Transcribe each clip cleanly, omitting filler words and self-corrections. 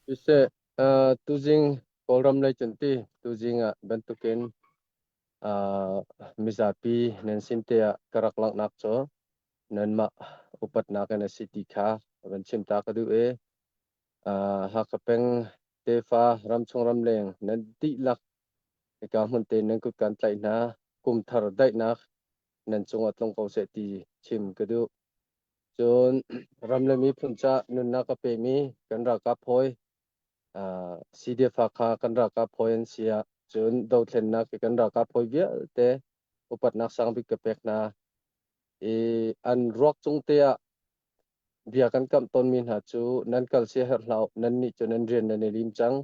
Siseh, tuzing Kawlram lei cun ti tuzing ah bantukin mizapi nan sin te ah ka rak langhnak cu nanmah upatnak in a si ti kha van chim ta ka duh i Hakha peng tefa ramchung ramleng nan dihlak hika hmun te nan kut kan tlaih hna. Kum thar daihnak nan cungah tlung ko seh ti chim ka duh. Cun ram le miphun ca nunnak a pemi kan ralkap hawi CDF Hakha kan ralkap hawi an si ah cun dothlennak i kan ralkap hawi vialte upatnak sangbik ka pek hna. I an ruak cung te ah bia kan kamh tawnmi hna cu nan kal sia herh hlah u, nannih cu nan rian nan i lim cang.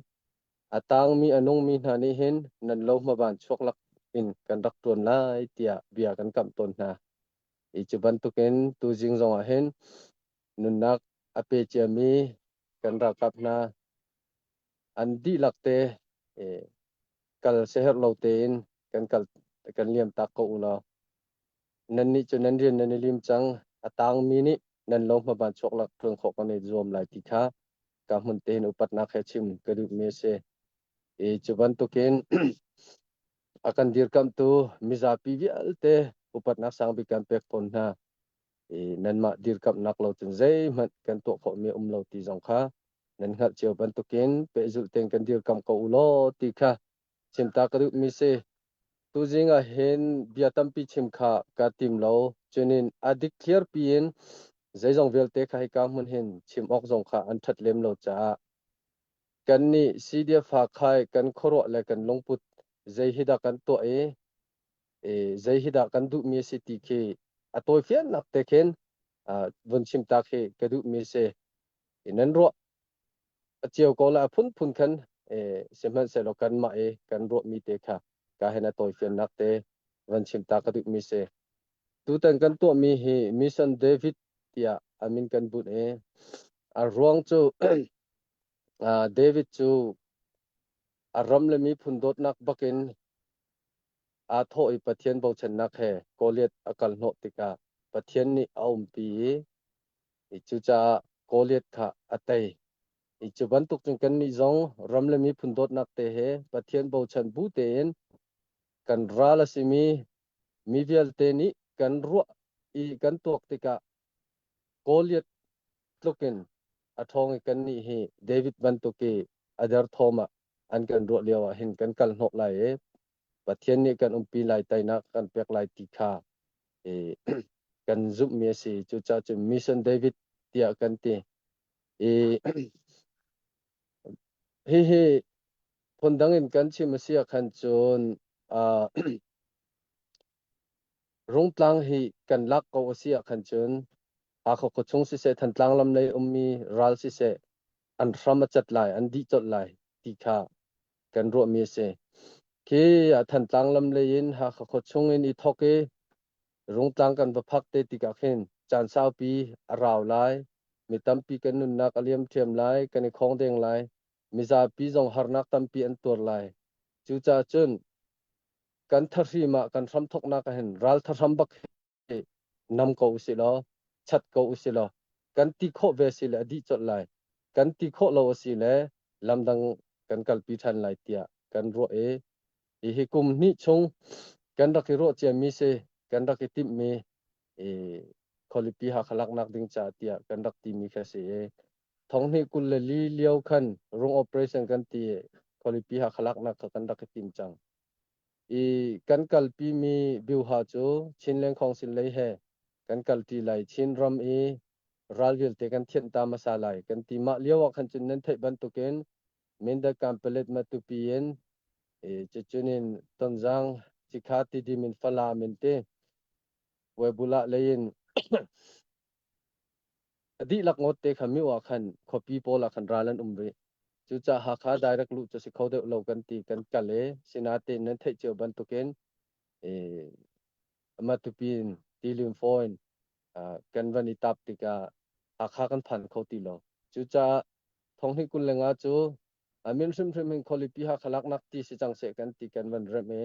A tangmi a nungmi hna nih hin nan lo hmaban chuak lak in kan rak ṭuan lai tiah bia kan kamh tawn hna. I cu bantukin tuzing zongah hin nunnak a pe ciami kan ralkap hna an dihlak te kal siaherh lo tein kan kal kan liam tak ko u law nannih cu nan rian nan i lim cang. A tangmi nih nan lo hmaban chuak lak ṭuan khawh kan i zuam lai ti kha ka hmun tein upatnak he chim ka duhmi a si. I cu bantukin a kan dirkamhtu mizapi vialte upatnak sangbik kan pek tawn hna. I nanmah dirkamhnak lo cun zeihmanh kan tuah khawhmi a um lo ti zong kha nan hngalh cio bantukin pehzulh tein kan dirkamh ko u law ti kha chimta ka duhmi si. Tuzing ah hin bia tampi chim kha ka tim lo. Cunin a dikthliar piin zeizong vialte kha hika hmun hin chim awk zong kha an ṭhat lem lo caah kannih CDF Hakhai kan khuaruah le kan lungput zei hi dah kan tuah i zei hi dah kan duhmi a si ti khi a tawifiannak te khin vun chim ta khi ka duhmi a si. Nan ruah a cio ko la a phunphun khan sihmanhsehlaw kanmah i kan ruahmi te kha ka hen a tawifiannak te van chim ta ka duhmi si. Tutan kan tuahmi hi Mission David tiah a min kan bunh i a ruang cu David cu a ram le miphun dawtnak bakin aa thawh i Pathian bochannak he Goliath a kal hnawh tikah Pathian nih a umpi i cucaah Goliath kha a tei. I cu bantuk cun kannih zong ram le miphun dawtnak te he Pathian bochan bu tein kan ral a simi mi vialte nih kan ruah i kan tuak tikah Goliath tlukin a ṭhawng i kannih hi David bantuk i a derthawm ah an kan ruah lio ah hin kan kal hnawh lai i Pathian nih kan umpi lai, teinak kan pek lai ti kha kan zumhmi a si. Cucaah cun Mission David tiah kan ti. I hihi phundang in kan chim a si ah khan cun Rungtlang hi kan lak ko a si ah khan cun Hakha khuachung siseh, Thantlang lam lei ummi ral siseh, an hram a cat lai, an dih colh lai ti kha kan ruahmi a si. Khi Thantlang lam lei in Hakha khuachung in i thawk i Rungtlang kan va phak te tikah khin caan saupi a rau lai, mi tampi kan nunnak a liam ṭhiam lai, kan i khawng deng lai, mizapi zong harnak tampi an tuar lai. Cucaah cun kan thahrim ah kan hramthawknak ah hin ral thahram bak hi nam ko usih law chat ko usih law kan ti khawh ve si le a dih colh lai, kan ti khawh lo a si le lamdang kan kalpi ṭhan lai tiah kan ruah i hihi kum hnih chung kan rak i ruah ciami si, kan rak i timhmi i khualipi Hakha laknak ding caah tiah kan rak timi kha si i thonghnih 24 lio khan rung operation kan ti i khualipi Hakha laknak kha kan rak i tim cang. I kan kalpimi biuha cu Chinland Council lei he kan kalṭi lai. Chinram i ral vialte kan thianh ta hmasa lai kan ti. Mah lio ah khan cun nan theih bantukin Mindat Kanpalet Matupi in cucun in Tonzang Cikha Tidim in Falam in ti Webulah lei in a dihlak ngawt te kha mio ah khan khuapi pawl ah khan ral an um rih. Cucaah Hakha direct luh cu si kho deuh lo kan ti kan kal i sinain nan theih cio bantukin Matupi in Tilim phone kan van i tap tikah Hakha kan phan kho ti lo. Cucaah thonghnih 25 cu a min hrimhrim hin khualipi Hakha laknak ti si cang seh kan ti kan van remh i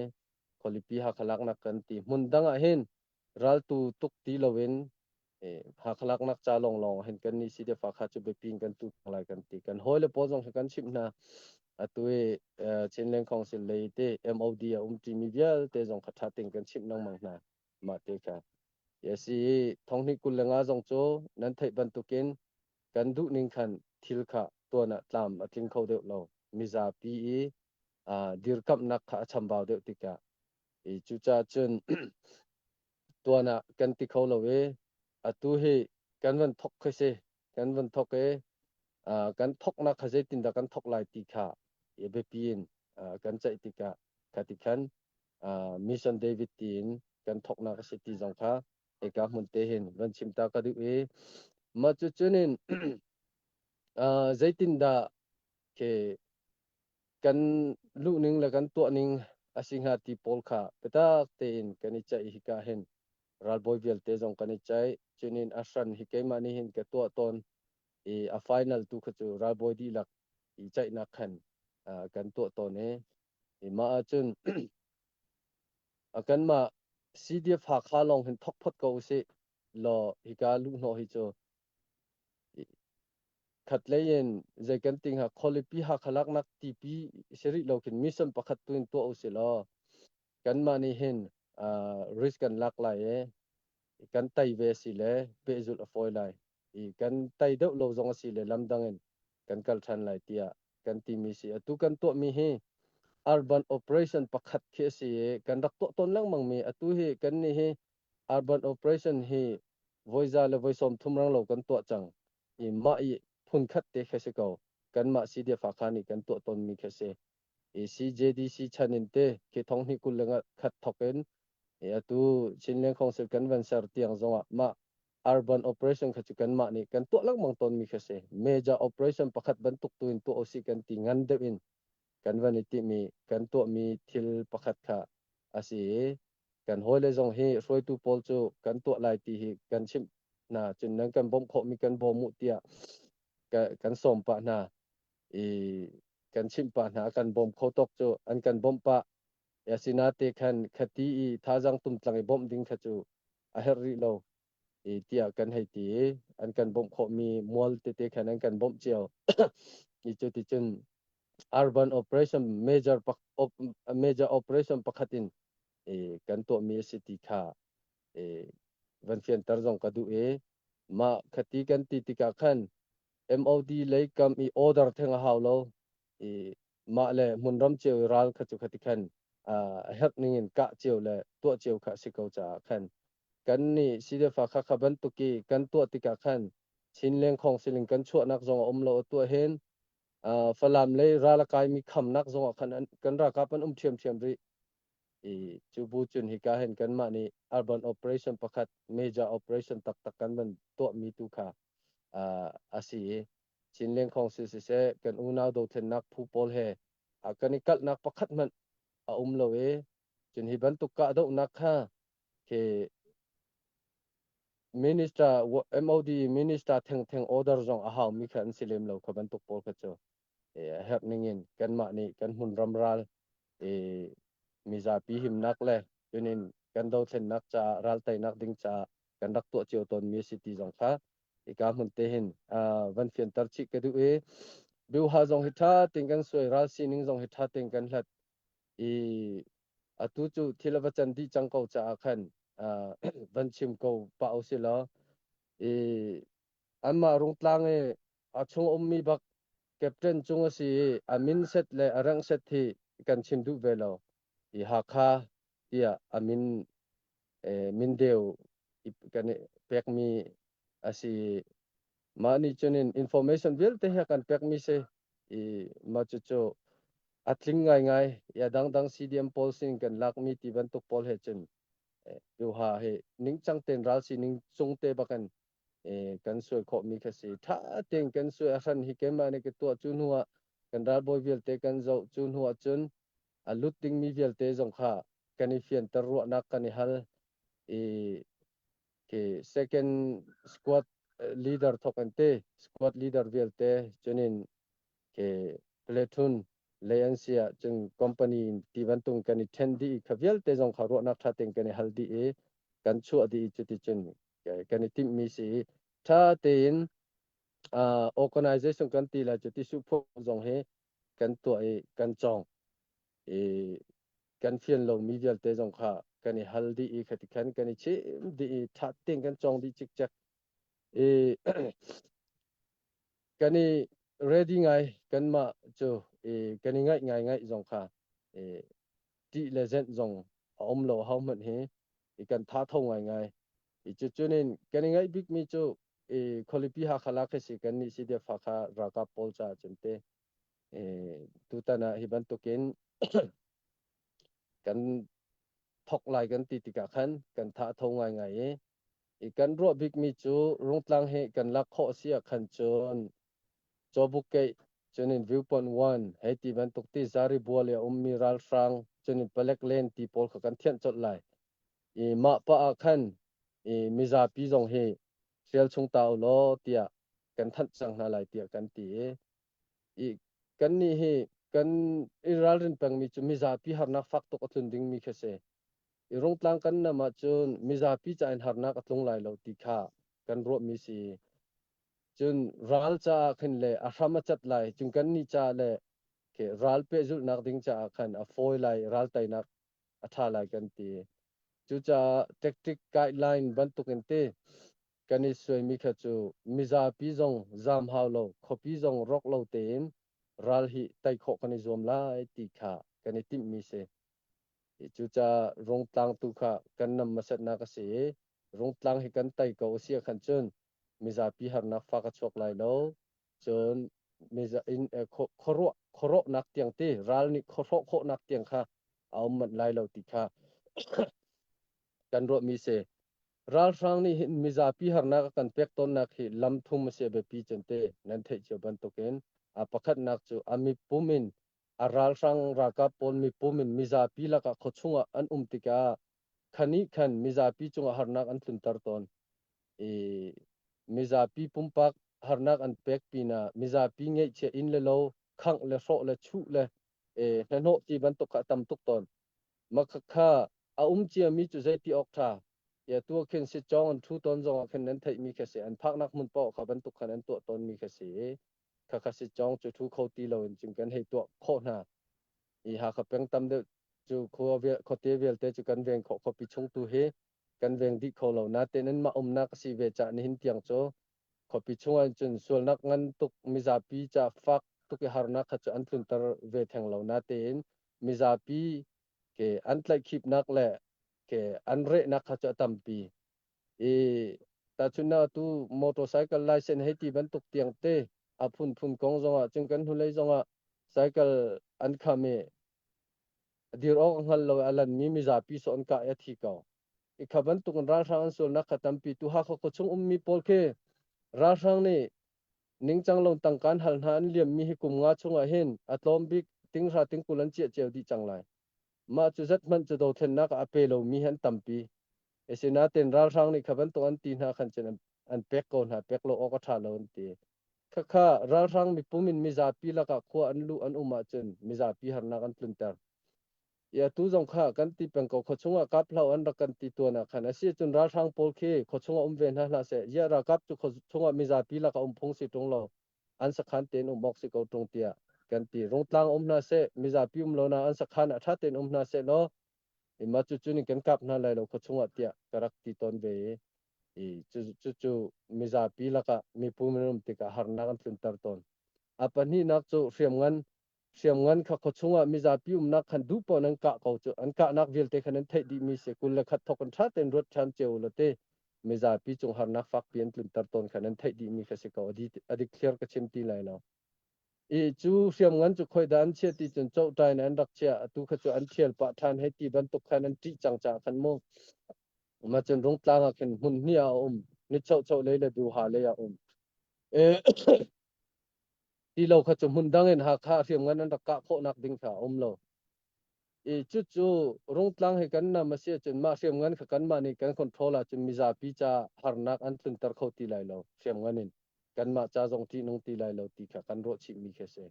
khualipi Hakha laknak kan ti. Hmun dang ah hin raltu tuk ti loin Hakha laknak ca lawnglawng hin kan nih CDF Hakha cu biapi in kan tu lai kan ti. Kan hawile pawl zong hi kan chimh hna. Atu i Chinland Council lei te MOD a um ṭimi vialte zong kha ṭha tein kan chimh lengmang hna. Mah te kha. Yes, i thonghnih 25 zong cu nan theih bantukin kan duh ning khan thil kha tuan ah tlam a tling kho deuh lo. Mizapi i dirkamhnak kha a chambau deuh tikah i cucaah cun tuan ah kan ti kho lo i atu hi kan van thok khi si kan van thok i kan thoknak kha zeitindah kan thok lai ti kha i biapi in kan ceih tikah kha ti khan Mission David tiin kan thoknak a si ti zong kha hika hmun te hin van chim ta ka duh i mah cu cunin zeitindah ke kan luhning le kan tuahning a si hnga ti pawl kha biatak tein kan i ceih. Hika hin ralbawi vialte zong kan i ceih. Cunin a hran hi keimah nih hin ka tuah tawn i a final tu kha cu ralbawi dihlak i ceihnak khan kan tuah tawn i mah ahcun kanmah CDF Hakha lawng hin thok phot ko usih law hika luhhnawh hi cu khatlei in zei kan ti hnga, khualipi Hakha laknak tipi si rih lo khin mission pakhat tu in tuah usih law kanmah nih hin risk kan lak lai i kan tei ve si le pehzulh a fawi lai i kan tei deuh lo zong a si le lamdang in kan kal ṭhan lai tiah kan timi si. Atu kan tuahmi hi urban operation pakhat khi a si i kan rak tuah tawn lengmang mi. Atu hi kan nih hi urban operation hi voi za le voi 30 rang lo kan tuah cang i mah i phun khat te khi si ko. Kanmah CDF Hakha nih kan tuah tawnmi khi si i CJDC chan in te khi 2021 thok in i atu Chinland Council kan van ser tiang zongah mah urban operation kha cu kanmah nih kan tuah lengmang tawnmi khi si. Major operation pakhat bantuk tu in tuah usih kan ti, ngan deuh in kan van i timi kan tuahmi thil pakhat kha a si i kan hawile zong hi hruaitu pawl cu kan tuah lai ti hi kan chimh hna. Cun nan kan bawmh khawhmi kan bawm u tiah kan sawm pah hna i kan chimh pah hna. Kan bawm kho tawk cu an kan bawmh pah. Asinate khan khati i thazang tumtlang i bawmh ding kha cu a herh rih lo i tiah kan hei ti i an kan bawmh khawhmi mual tete khan an kan bawmh cio i cu ti cun urban operation major major operation pakhat in i kan tuahmi a si ti kha i van fianter zong ka duh i mah khati kan ti tikah khan MOD lei kam i order theng a hau lo i mah le hmunram cio i ral kha cu khati khan a herh ning in kah cio le tuah cio kha a si ko caah khan kan nih CDF kha kha bantuk i kan tuah tikah khan Chinleng khong siling kan chuahnak zong a um lo. A tuah hin Falam lei ral a kaimi khamnak zong ah khan kan ralkap an um ṭhiamṭhiam rih i cu bu cun hika hin kanmah nih urban operation pakhat, major operation taktak kan van tuahmi tu kha a si i Chinleng khong si siseh, kan unau dothlennak phu pawl he kan i kalhnak pakhat hmanh a um lo i cun hi bantuk kahdohnak kha khi minister MOD minister thengtheng order zong a haumi kha an si lem lo. Kha bantuk pawl kha cu herh ning in kanmah nih kan hmun ram ral mizapi himnak le cunin kan dothlennak caah, ral teinak ding caah kan rak tuah cio tawnmi a si ti zong kha hika hmun te hin van fianter chih ka duh i biuha zong hi ṭha tein kan suai, ral sining zong hi ṭha tein kan hlat i atu cu thil a va can dih cang ko caah khan van chim ko pah usih law i anmah Rungtlang i a chung ummi bak captain cung a si i a min set le a rank set hi kan chim duh ve lo i Hakha tiah a min mindeu kan i pekmi a si. Mah nih cun in information vialte he kan pekmi si i mah cucu a tling ngaingai i a dangdang CDM pawl sin kan lakmi ti bantuk pawl he cun duha hi ningcang tein ral sining cung te bakin kan suai khawhmi kha si. Ṭha tein kan suai. A hran hi keimah nih ka tuah, cu hnu ah kan ralbawi vialte kan zoh, cu hnu ah cun a lut dingmi vialte zong kha kan i fianter, ruahnak kan i hal i khi second squad leader thok an te squad leader vialte cunin khi platoon lei an si ah cun company ti bantuk kan i then dih i kha vialte zong kha ruahnak tha tein kan i hal dih i kan chuah dih i cuti cun. Kan i timhmi si i ṭha tein organization kan ti lai cu tisu phu zong hi kan tuah i kan cawng i kan fian lomi vialte zong kha kan i hal dih i khati khan kan i chim dih i ṭha tein kan cawng dih cikcek i kan i ready ngai. Kanmah cu i kan i ngaih ngai ngaih zong kha i ṭih le zenh zong a um lo ho hmanh hi i kan tha tho ngai ngai i cucunin kan i ngaih bikmi cu i khualipi Hakha lak hi si. Kan nih CDF Hakha ralkap pawl caah cun te tutan ah hi bantukin kan thok lai kan ti tikah khan kan tha tho ngai ngai i kan ruah bikmi cu Rungtlang hi kan lak khawh si ah khan cun Cawbuk keih cunin Viewpoint 1 hei ti bantuk ti Zari bual i a ummi ralhrang cunin palek len ti pawl kha kan thianh colh lai i mah pah ah khan i mizapi zong hi hrial chung ta u law tiah kan thanh cang hna lai tiah kan ti i kannih hi kan i ralrin pengmi cu mizapi harnak fak tuk a tlun dingmi khi si. I Rungtlang kan nam ahcun mizapi ca in harnak a tlung lai lo ti kha kan ruahmi si. Cun ral caah khin le a hram a cat lai. Cun kannih caah le khi ral pehzulhnak ding caah khan a fawi lai, ral teinak a ṭha lai kan ti. Cucaah tactic guideline bantukin ti kan i suaimi kha cu mizapi zong zaam hau lo, khuapi zong rawk lo tein ral hi tei khawh kan i zuam lai ti kha kan i timhmi si. Cucaah Rungtlang tu kha kan nam hmasatnak a si i Rungtlang hi kan tei ko a si ahkhan cun mizapi harnak fak a chuak lai lo. Cun khuaruah khuarawhnak tiang ti ral nih khuahrawh khawhnak tiang kha a um manh lai lo ti kha kan ruahmi si. Ralhrang nih hin mizapi harnak a kan pek tawnnak hi lam thum a si. A biapi cun te nan theih cio bantukin a pakhatnak cu a mipum in a ralhrang ralkap pawl mipum in mizapi lakah khuachung ah an um tikah khan ih khan mizapi cungah harnak an tlunter tawn i mizapi pumpak harnak an pek pinah mizapi ngeihchiah inn le lo khangh le hrawh le chuh le hnahnawh ti bantuk kha a tam tuk tawn. Makhakha a um ciami cu zeiti awk ṭha ya tu khin si cawng an ṭhu tawn zongah khin nan theihmi kha si. An phaknak hmun paoh kha bantuk khan an tuah tawnmi kha si i khakha si cawng cu ṭhu kho ti loin cun kan hei tuah khawh hna i Hakha peng tam deuh cu khua khuate vialte cu kan veng khawh. Khuapi chung tu hi kan veng dih kho lo natein anmah umnak a si ve cah nihin tiang cu khuapi chung ah cun sualnak ngan tuk mizapi ca fak tuk i harnak kha cu an tlunter ve theng lo natein mizapi ke an tlaihkhipnak le ke an rehnak kha cu a tampi i tahchunhnak tu motorcycle license hei ti bantuk tiang te a phunphun kong zongah cun kan hnulei zongah cycle an kham i dir awk a hngal lo i a lanmi mizapi sawh an kah i a thi ko. I kha bantuk in ralhrang an sualnak kha tampi tu Hakha khuachung ummi pawl khi ralhrang nih ningcang lo tangka an hal hna an liammi hi kum nga chungah hin a tlawm bik tinghra tingkul an ciah cio dih cang lai. Mah cu zat hmanh cu dothlennak ah a pe lomi hi an tampi. Asinain ralhrang nih kha bantuk an ti hna khan cun an pek ko hna, pek lo awk a ṭha lo an ti. Khakha ralhrang mipum in mizapi lakah khua an luh an um ahcun mizapi harnak an tlunter. I atu zong kha kan ti peng ko, khuachung ah kap hlah an rak kan ti tuan ah khan a si cun ralhrang pawl khi khuachung ah um ve hna hlah seh. Ziah ralkap cu khuachung ah mizapi lakah um phung si ṭung lo, an sakhan tein um awk si ko ṭung tiah kan ti. Rungtlang um hna seh, mizapi um lo na an sakhan ah ṭha tein um hna seh law mah cu cun kan kap hna lai lo khuachung ah tiah ka rak ti tawn ve i cu cu mizapi lakah mipu an um tikah harnak an tlunter tawn. A pahnihnak cu hriamngan. Hriamngan kha khuachung ah mizapi umnak khan duh paoh nan kah ko cu an kahnak vialte kha nan theih dihmi si. 21 thok in ṭha tein ruat ṭhan cio u law te mizapi cung harnak fakpi an tlunter tawn kha nan theih dihmi kha si ko. A dikthliar ka chim ti lai lo. I cu hriamngan cu khoi dah an chiah ti cun cohṭai in an rak chiah. Atu kha cu an ṭhial pah ṭhan hei ti bantuk khan an ṭih cang caah khan mu mah cun Rungtlang ah khin hmun hnih ah a um, ni chohchoh lei le duha lei ah um. Ti lo kha cu hmun dang in Hakha hriamngan an rak kah khawhnak ding kha a um lo. I cucu Rungtlang hi kan nam a si ahcun mah hriamngan kha kanmah nih kan control ahcun mizapi ca harnak an tlunter kho ti lai lo hriamngan in. Kanmah ca zong ṭihnung ti lai lo ti kha kan ruah chihmi khi a si.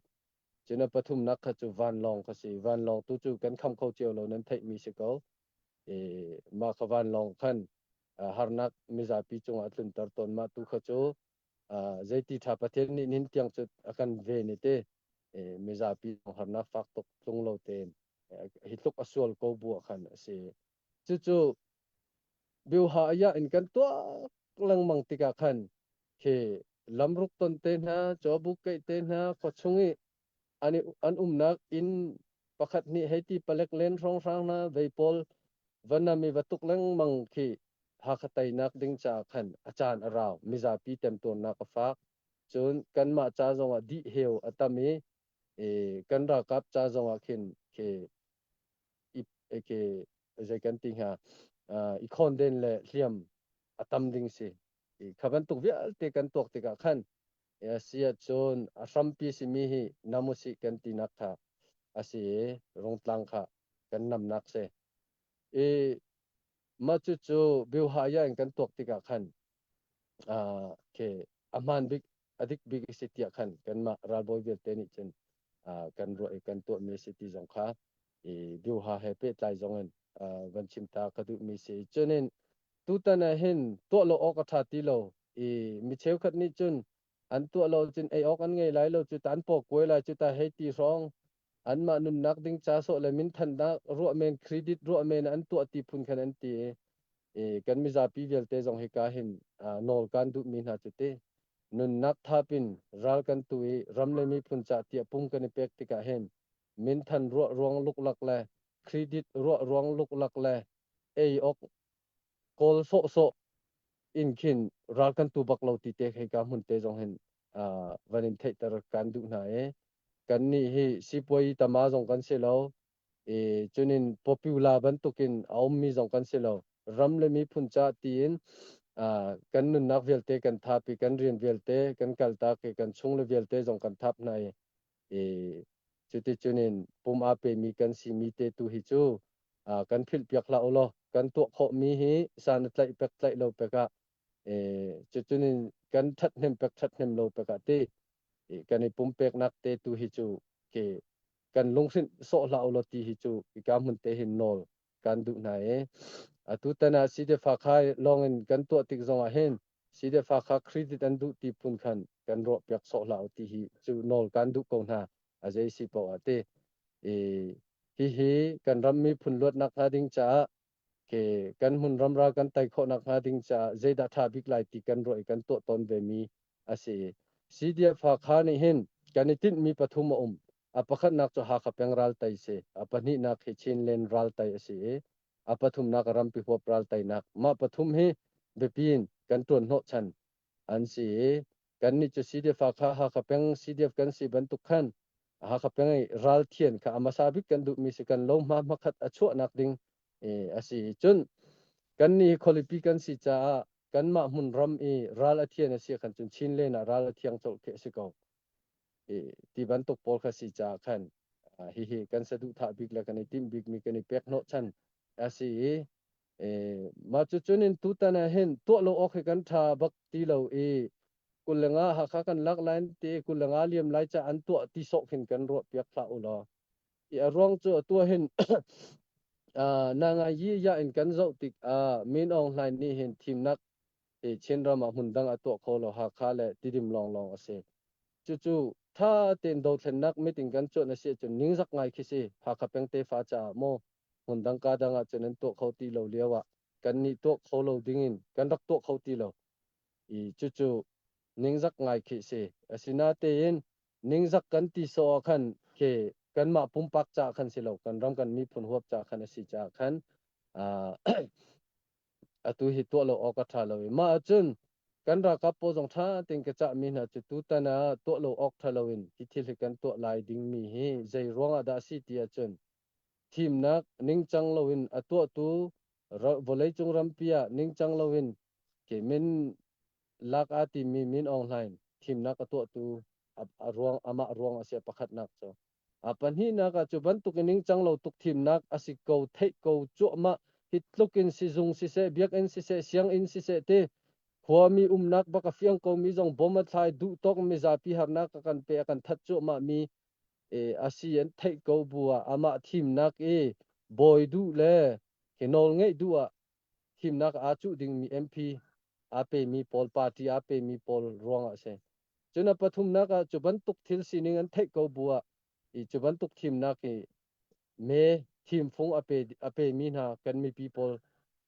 Cun a pathumnak kha cu vanlawng kha si. Vanlawng tu cu kan kham kho cio lo, nan theihmi si ko. I mah kha vanlawng khan Harnak mizapi cungah a tlunter tawn. Mah tu kha cu zeiti ṭha Pathian nih nin tiang cu a kan ven i te mizapi harnak fak tuk tlung lo tein hi tluk a sual ko bu ah khan a si. Cucu biuha aya in kan tuak lengmang tikah khan khi lamruk ton te hna, cawbuk keih te hna, khuachung i an, an umnak inn pakhat nih hei ti palek len hrawnghrang hna vei pawl vanam i va tuk lengmang khi Hakha teinak ding caah khan a caan a rau, mizapi temtuarnak a fak. Cun kanmah ca zongah dih heu a tam i kan ralkap ca zongah khin khi i khi zei kan ti hnga, i khawnden le hliam a tam ding si. Kha bantuk vialte kan tuak tikah khan si ahcun a hrampi simi hi nam usih kan tinak kha a si i Rungtlang kha kan namnak si. I mah cucu biuhaya in kan tuak tikah khan khi a hmaan bik a dik bik a si tiah khan kanmah ralbawi vialte nih cun kan ruah i kan tuahmi a si ti zong kha i biuha he pehtlai zong in van chim ta ka duhmi si. Cunin tutan ah hin tuah lo awk a ṭha ti lo i mi cheukhat nih cun an tuah lo cun ei awk an ngei lai lo cu ta, an paw kuai lai cu ta hei ti hrawng anmah nunnak ding ca sawh le minthannak ruah men, credit ruah men an tuah ti phun khan an ti i kan mizapi vialte zong hika hin nawl kan duhmi hna cu ti nunnak thapin ral kan tu i ram le miphun ca tiah pum kan i pek tikah hin minthan ruah ruang luklak le credit ruah ruang luklak le ei awk kawl sawhsawh in khin ral kan tu bak lo ti te hei ka hmun te zong hin van in theihter kan duh hna i kan nih hi sipuai tama zong kan si lo i cunin popular bantukin a ummi zong kan si lo. Ram le miphun ca tiin kan nunnak vialte kan thap i kan rian vialte kan kaltak i kan chung le vialte zong kan thap hna i i cuticunin pum aa pemi kan simi te tu hi cu kan philh piak hlah u law kan tuah khawhmi hi san a tlaih pek tlaih lo pek ah cucunin kan ṭhathnem pek ṭhathnem lo pek ah ti kan i pumpeknak te tu hi cu ke kan lunghrinh sawh hlah u law ti hi cu ika hmun te hin nawl kan duh hna i atu tan ah CDF Hakha lawng in kan tuah tik zong ah hin CDF Hakha credit an duh ti phun khan kan ruah piak sawh hlah u ti hi cu nawl kan duh ko hna. A zei si paoh ah ti i hihi kan ram miphun luatnak hnga ding caah ke kan hmun ramra kan tai khawhnak hnga ding caah zeidah ṭha bik lai ti kan ruah i kan tuah tawn ve mi a si. CDF Hakha nih hin kan i tinhmi pathum a um. A pakhatnak cu Hakha peng raltai si. A pahnihnak hi Chinland raltai a si i a pathumnak rampi huap raltainak. Mah pathum hi biapi in kan ṭuan hnawhchan an si i kannih cu CDF Hakha Hakha peng CDF kan si bantuk khan Hakha peng i ralthian kha a hmasa bik kan duhmi si, kan lo hma hmakhat a chuahnak ding a si. Cun kannih hi khualipi kan si caah kanmah hmun ram i ral a thian a si khan cun Chinland ah ral a thiang colh khi a si ko. Ti bantuk pawl kha si caah khan hihi kan saduhthah bik le kan i timh bikmi kan i pek hnawhchan a si i mah cu cun in tutan ah hin tuah lo awk hi kan ṭha bak ti lo i 25 Hakha kan lak lai ti 25 liam lai ca an tuah ti sawh khin kan ruah piak hlah u law. I a ruang cu atu hin na ngai yi ya in kan zoh tik ah Min Aung Hlaing nih hin thimnak Chinram ah hmun dang a tuah kho lo, Hakha le Tidim lawnglawng a si. Cucu tha tein dothlennak meeting kan cuanh a si ahcun ningzak ngai khi si. Hakha peng tefa caah maw hmun dang ka dang ah cun an tuah kho ti lo lio ah kan nih tuah kho lo ding in kan rak tuah kho ti lo. I cucu ningzak ngai khi si. Asinatein ningzak kan ti sawh ah khan ke kanmah pumpak caah khan si lo, kan ram kan miphun huap caah khan a si caah khan atu hi tuah lo awk a ṭha lo i mah ahcun kan ralkap pawl zong ṭha tein ka cahmi hna cu tutan ah tuah lo awk ṭha loin hi thil hi kan tuah lai dingmi hi zei ruangah dah a si ti ahcun thimnak ningcang loin a tuahtu vawleicung rampi ah ningcang loin ke min lak aa timi Min Aung Hlaing thimnak a tuahtu a ruang amah ruang a si. Pakhatnak cu, a pahnihnak ah cu bantuk in ningcang lo tuk thimnak a si ko theih ko cuahmah hi tluk in sizung siseh, biakinn siseh, sianginn siseh ti khuami umnak bak a fiang komi zong bom a thlai duh tawk mizapi harnak a kan pe a kan that cuahmah mi a si an theih ko bu ah amah thimnak i bawi duh le hi nawl ngeih duh ah. Thimnak aa cuh dingmi MP aa pemi pawl, party aa pemi pawl ruangah a si. Cun a pathumnak ah cu bantuk thil sining an theih ko bu ah i cu bantuk thimnak i me thimfung a pemi hna kan mipi pawl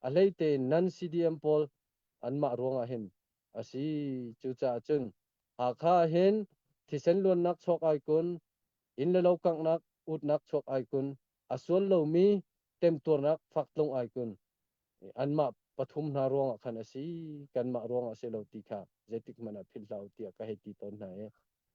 a hleite nan CDM pawl anmah ruangah hin a si. Cucaah cun Hakha ah hin thisen luannak chuak ai kun, inn le lo kanghnak utnak chuak ai kun, a sual lomi temtuarnak faktlung ai kun. Anmah pathum hna ruangah khan a si, kanmah ruangah a si lo ti kha zeitik hmanh ah philh hlah u tiah ka hei ti tawn hna i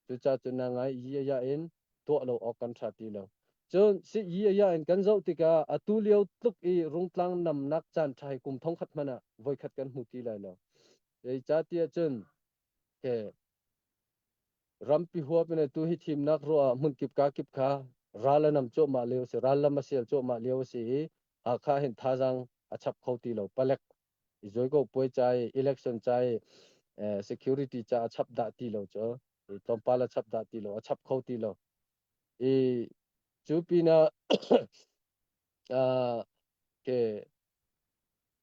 cucaah cun na ngai yi a in tuah lo awk kan ṭha ti lo. Cun si yi a in kan zoh tikah atu lio tluk i rungtlang namnak caan ṭha hi kum thongkhat hmanh ah voikhat kan hmu ti lai lo. Zeicahtiah cun ke Rampi huap in atu hi thimnak ruah ah hmunkip kakip kha ral a nam cuahmah lio a si, ral lam a sial cuahmah lio a si i Hakha hin thazaang a chap kho ti lo. Palek i zuaiko puai ca i election ca i security ca a chap dah ti lo cu tlawmpal a chap dah ti lo, a chap kho ti lo. I cu pinah ke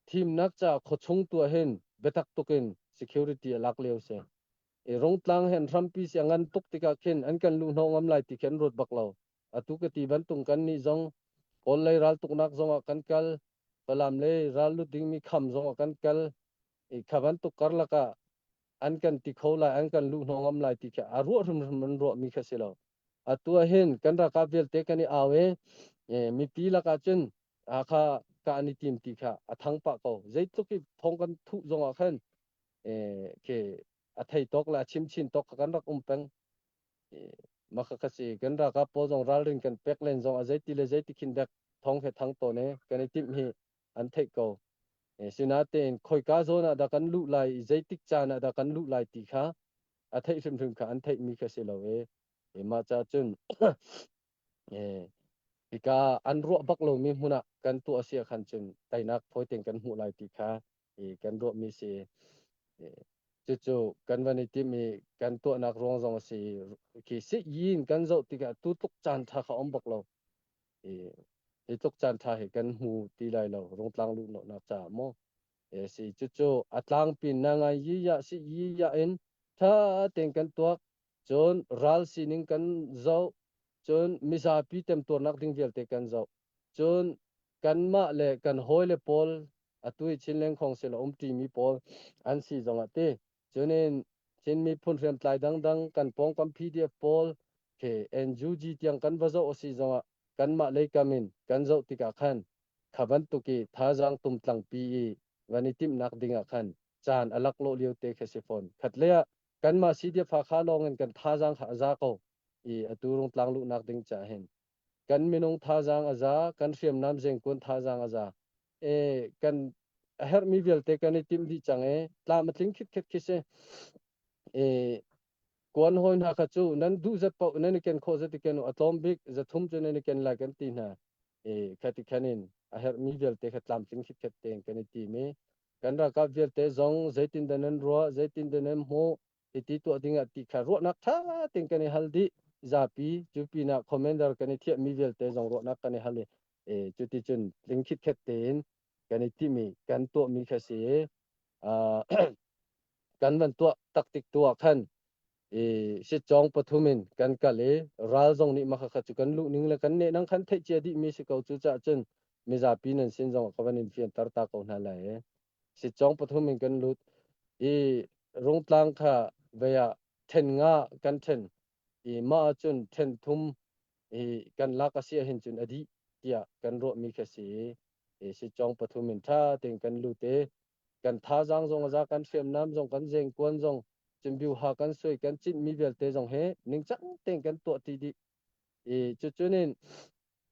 thimnak ca khuachung tuah hin biatak tukin security a lak lio si. I Rungtlang hen hrampi si a ngan tuk tikah khin an kan luhhnawh ngam lai ti khi an ruat bak lo. Atu ka ti bantung kan nih zong Kawl lei raltuknak zongah kan kal, Falam lei ral lut dingmi kham zongah kan kal. I kha bantuk karlak ah an kan ti kho lai, an kan luhhnawh ngam lai ti khi a ruah hrimhrim an ruahmi kha si lo. Atu ah hin kan ralkap vialte kan i au i mipi lakah cun Hakha kah an i tim ti kha a thang pah ko. Zeitluk i thong kan thuh zongah khan khi a thei tawk le a chim chin tawk kha kan rak um peng. Mah kha si kan ralkap pawl zong ralrin kan pek len zong a zeiti le zeiti khin dek thong he thang tawn e kan i timh hi an theih ko. Sinatein khoika zawn ah dah kan luh lai i zeitik caan ah dah kan luh lai ti kha a theih hrimhrim kha an theihmi kha si lo e. Mah ca cun hika an ruah bak lomi hmun ah kan tuah si ah khan cun teinak fawi tein kan hmuh lai ti kha kan ruahmi si. Cucu kan van i timh i kan tuahnak ruang zong a si. Khi si yin kan zoh tikah tu tluk caan ṭha kha um bak lo. Hi tluk caan ṭha hi kan hmu ti lai lo rungtlang luhnak caah maw. Si cucu a tlangpi na ngai yi ya si yi ya in ṭha tein kan tuak. Cun ral sining kan zoh. Cun mizapi temtuarnak ding vialte kan zoh. Cun kanmah le kan hawile pawl atu i Chinland Council a umṭimi pawl an si zongah ti cunin Chin miphun hriamtlai dangdang kan pawngkam PDF pawl khi NUG tiang kan va zoh a si zongah kanmah leikam in kan zoh tikah khan kha bantuk i thazaang tumtlangpi i van i timhnak dingah khan caan a laklawh lio te khi si fawn. Khatlei ah kanmah CDF Hakha lawng in kan thazaang kha a za ko i atu rungtlang luhnak ding caah hin kan minung thazaang a za, kan hriamnam zengkun thazaang a za. E, kan a herhmi vialte kan i timh dih cang e, tlam a tling khit khi si. E, kuan hawi hna kha cu nan duh zat paoh nan i ken khawh zat i ken u, a tlawm bik zathum cu nan i ken lai kan ti hna. E, khati khan in a herhmi vialte kha tlamtling khit tein kan i tim i kan ralkap vialte zong zeitin dah nan ruah, zeitin dah nan hmuh, hiti tuah ding ah ti kha ruahnak ṭha tein kan i hal dih. Zapi cu pinah commander kan i thiahmi vialte zong ruahnak kan i hal i cuti cun tling khitkhet tein kan i timh i kan tuahmi kha si i kan van tuah taktik tu ah khan i sitcawng pathum in kan kal i ral zong nih mah kha cu kan luh ning le kan neh nang khan theih cia dihmi si ko. Cucaah cun mizapi nan sin zong ka van in fianter ta ko hna lai i sitcawng pathum in kan lut i Rungtlang kha vei ah ṭhen nga kan ṭhen i mah ahcun ṭhen thum i kan lak a si ahhin cun a dih tiah kan ruahmi kha si i sitcawng pathum in ṭha tein kan lut i kan thazaang zong a za, kan hriamnam zong, kan zengkuan zong, cimbiuha kan suai, kan cinhmi vialte zong hi ningcang tein kan tuah ti dih i cucunin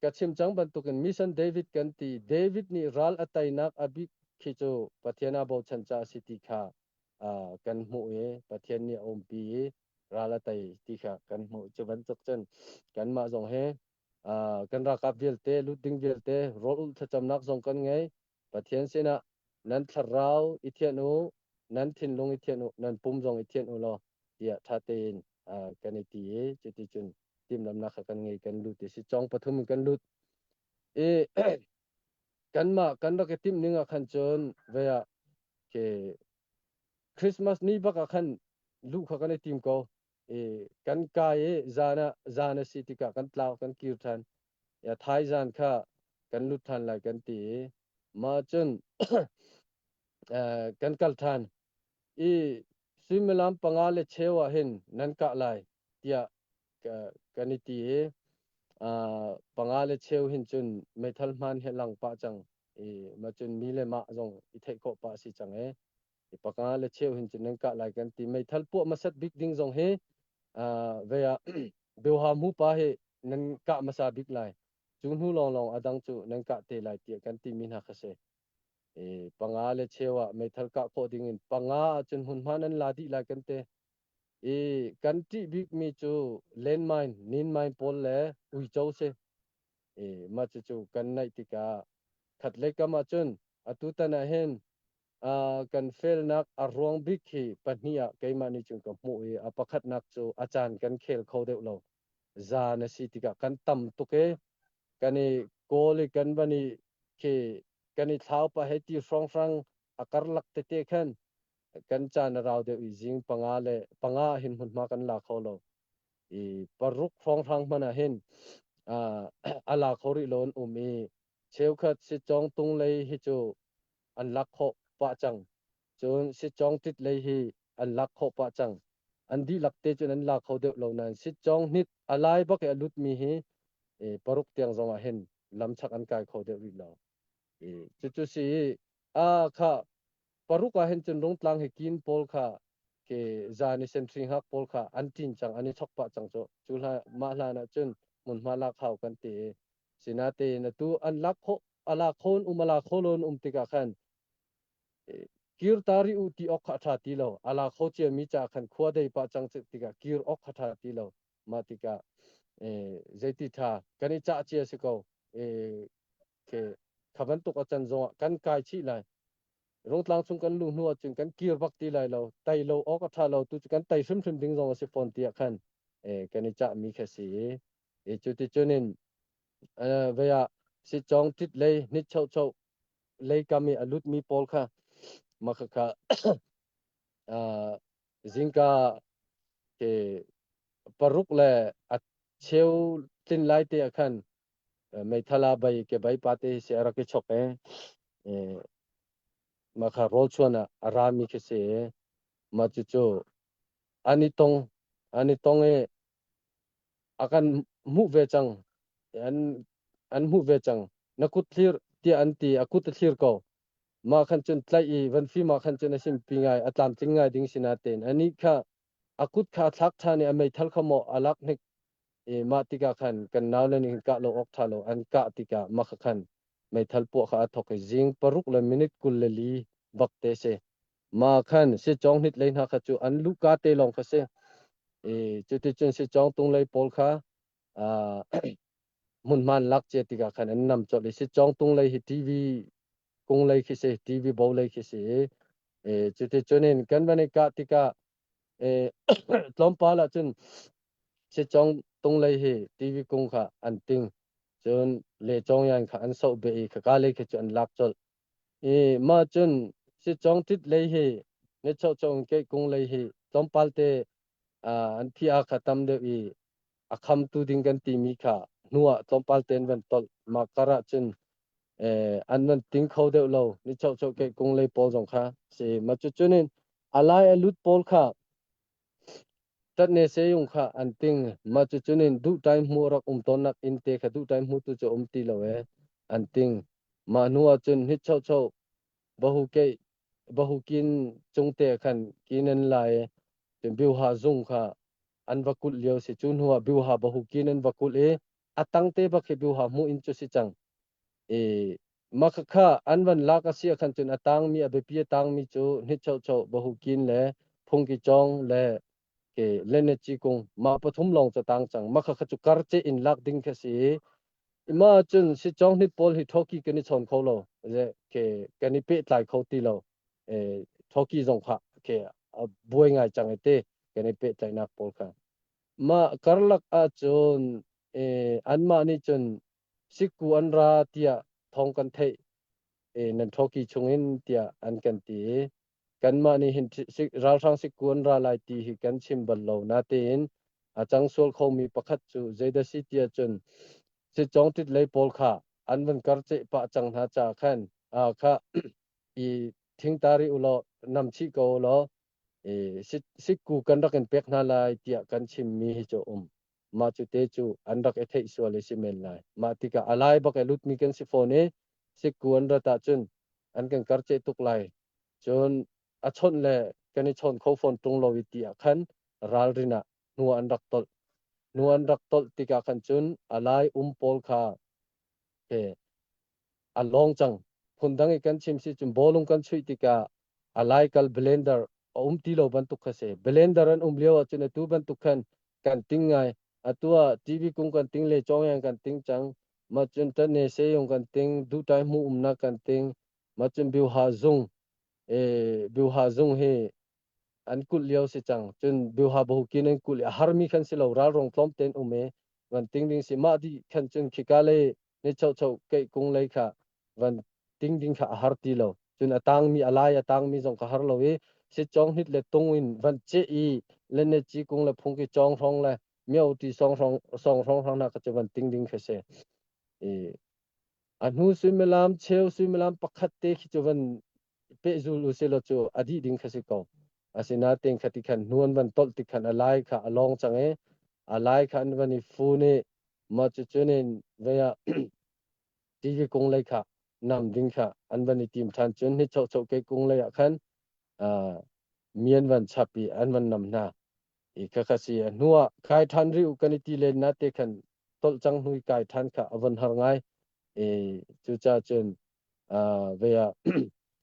ka chim cang bantukin Mission David kan ti. David nih ral a teinak a bik khi cu Pathian aa bochan caah a si ti kha kan hmuh i Pathian nih a umpi i ral a tei ti kha kan hmuh. Cu bantuk cun kanmah zong hi kan ralkap vialte lut ding vialte rawl ulh thlacamnak zong kan ngei. Pathian sinah nan thlarau i thianh u, nan thinlung i thianh u, nan pum zong i thianh u law tiah ṭha tein kan i ti i cuticun timhlamhnak kha kan ngei, kan lut i si cawng pathum in kan lut i. Kanmah kan rak i timh ning ah khan cun vei ah ke Christmas ni bak ah khan luh kha kan i tim ko. I kan kai i zan ah zan a si tikah kan tlau kan kir ṭhan. Ya thai zan kha kan lut ṭhan lai kan ti i mah cun kan kal ṭhan. I suimilam 5 le cheu ah hin nan kah lai tiah kan i ti i 5 le cheu hin cun meithal hmaan he lang pah cang i mah cun mi le mah zong i theih khawh pah si cang i i 5 le cheu hin cun nan kah lai kan ti. Meithal puah hmasat bik ding zong hi vei ah Beuha mu pa hi nan kah hmasa bik lai, cu hnu lawnglawng a dang cu nan kah te lai tiah kan timi hna kha si. I 5 le cheu ah meithal kah khawh ding in 5 ahcun hmunhma nan la dih lai kan ti. I kan ṭih bikmi cu landmine, ninmine pawl le uico si. I mah cucu kan naih tikah khatlei kam ahcun atutan ah hin kan felnak a ruang bik hi pahnih ah keimah nih cun ka hmuh i a pakhatnak cu a caan kan khel kho deuh lo. Zan a si tikah kan tam tuk i kan i kawl i kan van i khi kan i thlau pah hei ti hrawnghrang a karlak tete khan kan caan a rau deuh i zing 5 le 5 ah hin hmunhma kan la kho lo. I 6 hrawnghrang hmanh ah hin a la kho rih lo an um i cheukhat sitcawng tung lei hi cu an lak khawh pah cang. Cun sitcawng tit lei hi an lak khawh pah cang. An dihlak te cun an la kho deuh lo nain sitcawng hnit a lai bak i a lutmi hi 6 tiang zong ah hin lamchak an kai kho deuh rih lo. Cucu si i a kha 6 ah hin cun Rungtlang hi kin pawl kha ke zan i sentry hngak pawl kha an ṭin cang, an i chok pah cang cu. Cu hla mah hlan ah cun hmunhma lak hau kan ti i sinatein atu an lak khawh a lak kho in um a la kho lo in um tikah khan kir ta rih u ti awk kha a ṭha ti lo. A la kho ciami ca khan khua dei pah cang tikah kir awk kha ṭha ti lo. Mah tikah zeiti ṭha kan i cah cia si ko. Kha bantuk a can zongah kan kai chih lai. Rungtlang chung kan luh hnu ahcun kan kir bak ti lai lo. Tai lo awk a ṭha lo tu cu kan tai hrimhrim ding zong a si fawn tiah khan kan i cahmi kha si i cu ti cun in vei ah sitcawng ṭit lei nit chocho lei kam i a lutmi pawl kha mah khakha zingka ke 6 le a cheu tlin lai te ah khan meithal ah bai ke bai pa te si a rak i chok i mah kha rawl chuan ah a rami khi si i mah cucu an i tong an i tong i a kan hmuh ve cang an an hmuh ve cang. Na kut thlir tiah an ti, a kut a thlir ko. Mah khan cun tlaih i van fim ah khan cun a simpi ngai, a tlamtling ngai ding si natein anih kha a kut kha a thlak ṭhan i a meithal kha maw a lak hnik i mah tikah khan kan naule nih kah lo awk ṭha lo an kah tikah mah kha khan meithal puah kha a thawk i zing 6 le minute 24 bak te si. Mah khan sicawng hnit lei hna kha cu an luhka te lawng kha si. I cuticun sicawng tung lei pawl kha hmunhma an lak cia tikah khan an nam colh i sicawng tung lei hi TV kung lei khi si, TV bo lei khi si i cuticun in kan van i kah tikah tlawmpal ah cun sicawng tung lei hi TV kung kha an ting, cun le cawng yan kha an soh beh i khaka lei khi cu an lak colh. I mah cun sicawng tit lei hi ni chochong ke kung lei hi tlawmpal te an thi a kha tam deuh i a khamtu ding kan timi kha hnu ah tlawmpal tein van tolh. Mah kar ah cun an van ting kho deuh lo ni chocho ke kung lei pawl zong kha si. Ma cu cunin a lai a lut pawl kha tat ne se yung kha an ting. Ma cu cunin duh time mu rak um tawn nak in te kha duh time mu tu cu um ti lo e an ting. Mah hnu ah cun hit chocho bahu ke bahu kin cung te khan kin an lai cun biuha zung kha an va kulh lio si. Cu hnu ah biuha bahu kin an va kulh i a tang te bak hi biuha mu in cu si cang i mah khakha an van lak a si ah khan cun a tangmi a biapi a tangmi cu hnit chocho bahu kin le phungki cawng le ke lenechi kung mah pathum lawng cu tang cang. Mah khakha cu kar ce in lak ding kha si i mah cun si cawng hnit pawl hi thoki kan i chawn kho lo ke kan i pehtlai kho ti lo e thoki zong kha ke a buai ngai cang i te kan i pehtlaihnak pawl kha. Mah karlak ahcun anmah nih cun sikku an ra tiah thawng kan theih. Nan thoki chungin tiah an kan ti i kanmah nih hin ralhrang sikku an ra lai ti hi kan chim bal lo. Natein a cang sual khomi pakhat cu zeidah si tiah cun sitcawng tit lei pawl kha an van karceh pah cang hna caah khan kha i thingtari ulaw nam chih ko ulaw sikku kan rak in pek hna lai tiah kan chimmi hi cu um. Mah cu te cu an rak i theih sual i si men lai. Mah tikah a lai bak i lutmi kan si fawn i sikku an rat ahcun an kan karceh tuk lai. Cun a chawnh le kan i chawn kho fawn ṭung lo i ti ah khan ralrin ah hnu an rak tolh. Hnu an rak tolh tikah khan cun a lai um pawl kha a lawng cang. Phundang i kan chim si cun bawlung kan chuih tikah a laikal blender a um ti lo bantuk kha si. Blender an um lio ahcun atu bantuk khan kan ting ngai. Atu ah TV kung kan ting le cawngyang kan ting cang. Ma cun tane seyung kan ting, dutai mu umnak kan ting. Ma cun biuha zung, biuha zung hi an kulh lio si cang. Cun biuha bohukin an kulh i a harmi khan si lo, ralrong tlawm tein um i van ting ding si. Mah dih khan cun khika lei ni chocho keih kung lei kha van ting ding kha a har ti lo. Cun a tangmi a lai a tangmi zong kha har lo i sitcawng hnit le tung in van ceh i le ne ci kung le phungki cawng hrawng le mio ti song hrawng song hrawng hrawng na kha cu van ting ding kha si. I a hnu suimilam cheu suimilam pakhat te khi cu van pehzul u selaw cu a dih ding kha si ko. Asinain kha ti khan hnu an van tolh tik khan a lai kha a lawng cang i a lai kha an van i fun i mah cucun in vei ah TV kung lei kha nam ding kha an van i tim ṭhan. Cun ni choh choh ke kung lei ah khan mi an van chap i an van nam hna i kha kha si. A hnu ah kai ṭhan rih u kan i ti len na te khan tolh cang hnu i kai ṭhan kha a von har ngai i cucaah cun vei ah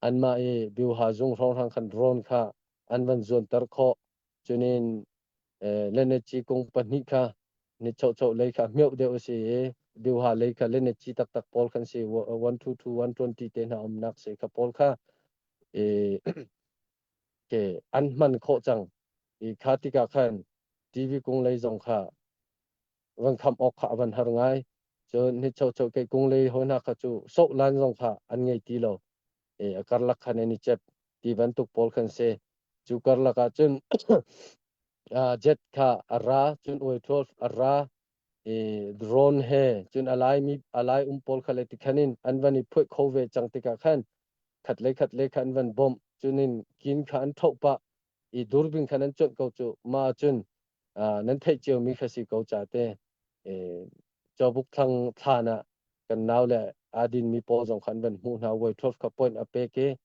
anmah i biuha zung hrawnghrang khan rawn kha an van zuanter khawh. Cunin leneci kung pahnih kha ni chocho lei kha hmeuh deuh a si i biuha lei kha leneci taktak pawl khan si 122 120 te hna umnak si kha pawl kha ke an hman khawh cang i kha tikah khan TV kung lei zong kha van kham awk kha a van har ngai. Cun ni chocho ke kung lei hoi hna kha cu soh lan zong kha an ngei ti lo i a karlak khan an i cep ti bantuk pawl khan si. Cu karlak ah cun jet kha a ra, cun oi 12 a ra i drone he, cun a lai mi a lai um pawl kha le ti khan in an van i phuih kho ve cang tikah khan khat le khat le kha an van bawmh. Cun in kin kha an thoh pah i durbin khan an cuanh ko cu. Ma cun nan theih cio mi kha si ko ca te cawbuk thlang thlan ah kan nau le adin mi pawl zong khan van hmuh hna. Voi 12 kha point a pek i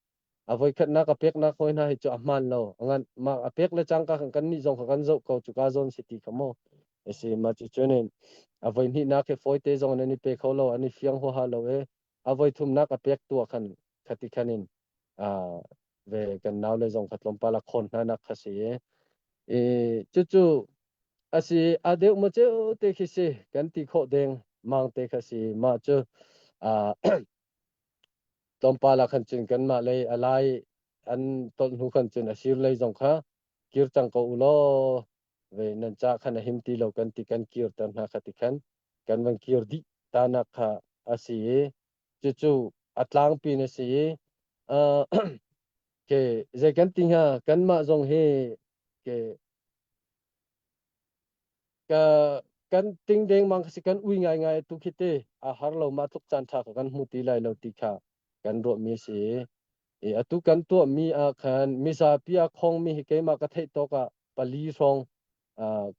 a voi khatnak a peknak hoi hna hi cu a hmaan lo ngan ma a pek le cangka kan kan nih zong kha kan zoh ko cu ka zawn si ti kha mo si ma cu cunin a voi hnihnak hi fawi te zong nan i pe kho lo, an i fiang huaha lo e. A voi thumnak a pek tu ah khan khati khanin ve kan nau le zong kha tlawmpal a khawn hna nak kha si i cucu a si. A deuh ma ceu te khi si kan ti khawh deng mang te kha si. Mah cu tlawmpal ah khan cun kanmah lei a lai an tolh hnu khan cun a sir lei zong kha kir cang ko u law ve nan ca khan a him ti lo kan ti, kan kirter hna kha ti khan kan van kir dih tanak kha a si i cucu a tlangpi na si i ke zei kan ti hnga, kanmah zong hi ke ka kan ting dengmang si, kan ui ngaingai tu khi te a har lo. Ma tluk caan ṭha kan hmu ti lai lo ti kha kan ruahmi si i atu kan tuahmi ah khan mizapi a khongmi hi keimah ka theih tawk ah pali hrawng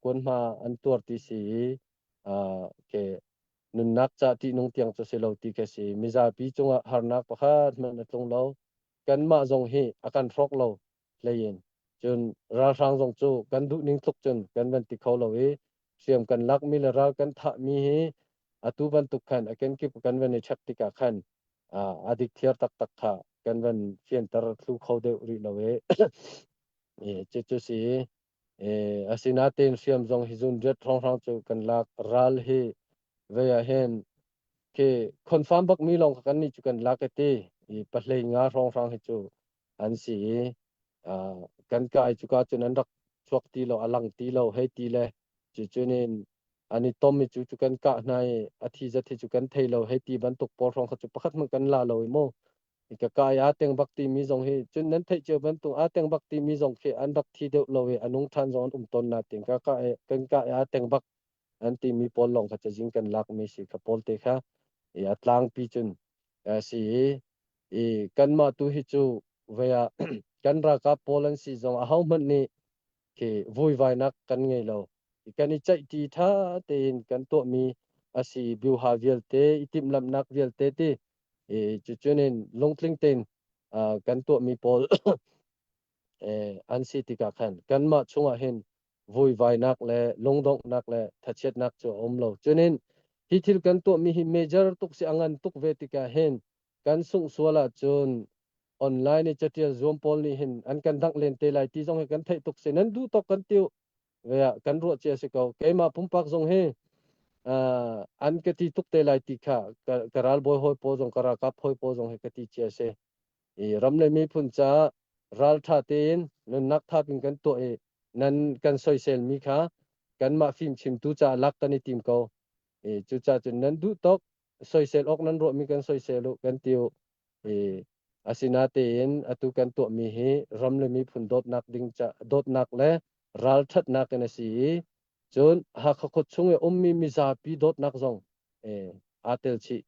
kuanhma an tuar ti si i ke nunnak ca ṭihnung tiang cu si lo ti ka si. Mizapi cungah harnak pakhat hmanh a tlung lo, kanmah zong hi a kan hrawk lo hlei in. Cun ralhrang zong cu kan duh ning tluk cun kan van ti kho lo i hriam kan lakmi le ral kan thahmi hi atu bantuk khan a kenkip kan van i check tikah khan a dik thiar taktak kha kan van fianter thlu kho deuh rih lo i cucu si. Asinain hriam zong hi zun riat hrawnghrang cu kan lak. Ral hi vei ah hin khi confirm bak mi lawng kha kan nih cu kan lak i ti i pahlei nga hrawnghrang hi cu an si i kan kai cuka cun an rak chuak ti lo, a lang ti lo hei ti le cucun in an i tom i cu cu kan kah hna i a thi zat hi cu kan thei lo hei ti bantuk pawl hrawng kha cu pakhat hmanh kan la lo i mu. Ka kai aa teng bak timi zong hi cun nan theih cio bantuk aa teng bak timi zong khi an rak thi deuh lo i a nung ṭhan zong an um tawn na tin ka ka kan ka aa teng bak an timi pawl lawng kha cazin kan lakmi si kha pawl te kha i a tlangpi cun si i i kanmah tu hi cu vei ah kan ralkap pawl an si zong ahohmanh nih khi vuivainak kan ngei lo. Kan i ceihṭi ṭha tein kan tuahmi a si biuha vialte i timhlamhnak vialte ti i cucun in lungtling tein kan tuahmi pawl an si tikah khan kanmah chungah hin vuivainak le lungdonghnak le thachiatnak cu a um lo. Cunin hi thil kan tuahmi hi major tuk si a ngan tuk ve tikah hin kan sungh sual ahcun online i catial zuam pawl nih hin an kan dangh len te lai ti zong hi kan theih tuk si. Nan duh tawk kan tiu ve ah kan ruah cia si ko. Keimah pumpak zong hi an ka ti tuk te lai ti kha ka ralbawi hawi pawl zong ka ralkap hawi pawl zong hi ka ti cia si. I ram le miphun caah ralṭha tein nunnak thap in kan tuah i nan kan soiselmi kha kanmah fimchimtu caah lak kan i tim ko. I cucaah cun nan duh tawk soisel awk nan ruahmi kan soisel u kan ti u. I asinatein atu kan tuahmi hi ram le miphun dawtnak ding ca dawtnak le ralṭhatnak in a si i cun Hakha khuachung i ummi mizapi dawtnak zong aa tel chih.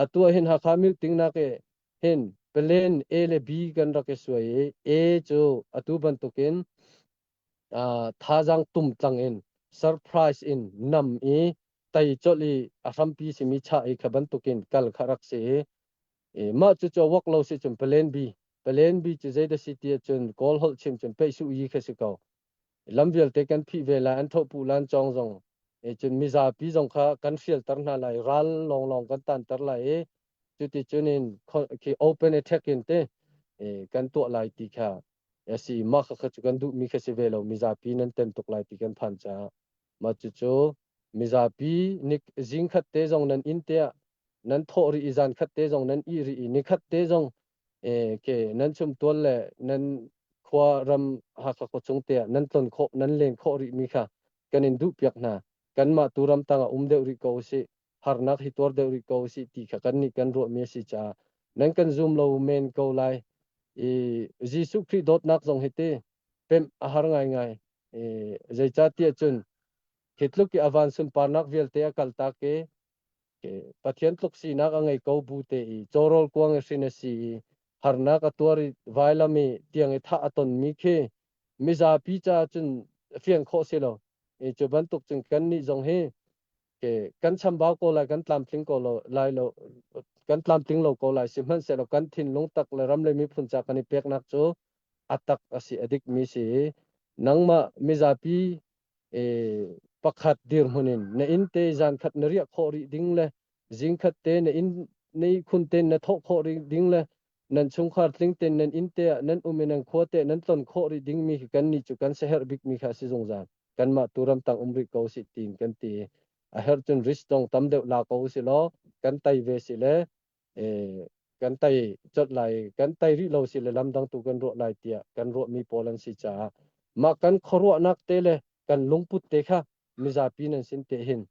Atu ah hin Hakha meeting nak i hin plan A le B kan rak i suai i A cu atu bantukin thazaang tumtlang in surprise in nam i tei colh i a hrampi simi chah i kha bantukin kal kha rak si i mah cu cu wak lo si cun plan B, plan B cu zei dah si ti ahcun Kawl holh chim cun peih su yi kha si ko. Lam vialte kan phih ve lai, an thopu lan cawng zong cun mizapi zong kha kan hrialter hna lai, ral lawnglawng kan tanter lai i cuti cun in khi open attack in te kan tuah lai ti kha a si. Mah kha cu kan duhmi kha si ve lo, mizapi nan tem tuk lai ti kan phan caah. Mah cucu mizapi nik zing khat te zong nan inn te ah nan thawh rih i zan khat te zong nan ih rih i nikhat te zong ke nan chumtual le nan khua ram Hakha khuachung te ah nan tlon khawh nan len khawh rih mi kha kan in duh piak hna. Kanmah tu ram tang ah um deuh rih ko usih, harnak hi tuar deuh rih ko usih ti kha kan nih kan ruahmi a si caah nan kan zum lo men ko lai i Jesuh Khrih dawtnak zong hi ti pemh a har ngaingai. I zeicahtiah cun khi tluk i a van sunparnak vialte a kaltak i Pathian tluk sinak a ngei ko bu te i cawrawl kuang i hrin a si i harnak a tuar i vailam i tiang i thah a tonmi khi mizapi caah cun fian khawh si lo. I cu bantuk cun kannih zong hi kan chambau ko lai, kan tlamtling ko lo lai lo, kan tlamtling lo ko lai. Sihmanhsehlaw kan thinlung tak le ram le miphun ca kan i peknak cu a tak a si, a dikmi si i nangmah mizapi pakhat dirhmun in na inn te zan khat na riah khawh rih ding le zing khat te na inn na ihkhun te na thawh khawh rih ding le nan chungkhar tling ten nan inn te ah nan um i nan khua te nan tlon khawh rih ding mi khi kan nih cu kan siaherh bik mi kha a si zungzal. Kanmah tu ramtang um rih ko sih tiin kan ti. A herh cun risk dong tam deuh la ko si law kan tai ve si le kan tai cot lai, kan tai rih lo si le lamdang tu kan ruah lai tiah kan ruahmi pawl an si caah mah kan khuaruahnak te le kan lungput te kha mizapi nan sin te hin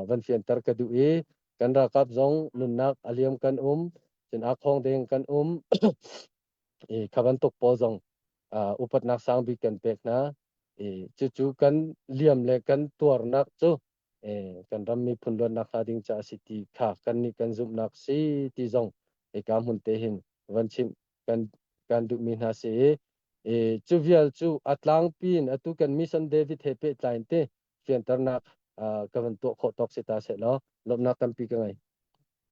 van fianter ka duh i kan ralkap zong nunnak a liam kan um cun a khong deng kan um i kha bantuk pawl zong upatnak sang bik kan pek hna i cucu kan liam le kan tuarnak cu kan ram miphun luatnak hnga ding ca a si ti kha kan nih kan zumhnak si ti zong hika hmun te hin van chimh kan kan duhmi hna si i cu vial cu a tlangpi in atu kan mission David he pehtlai in te fianternak ka van tuah khawh tawk si ta seh law lawmhnak tampi ka ngei.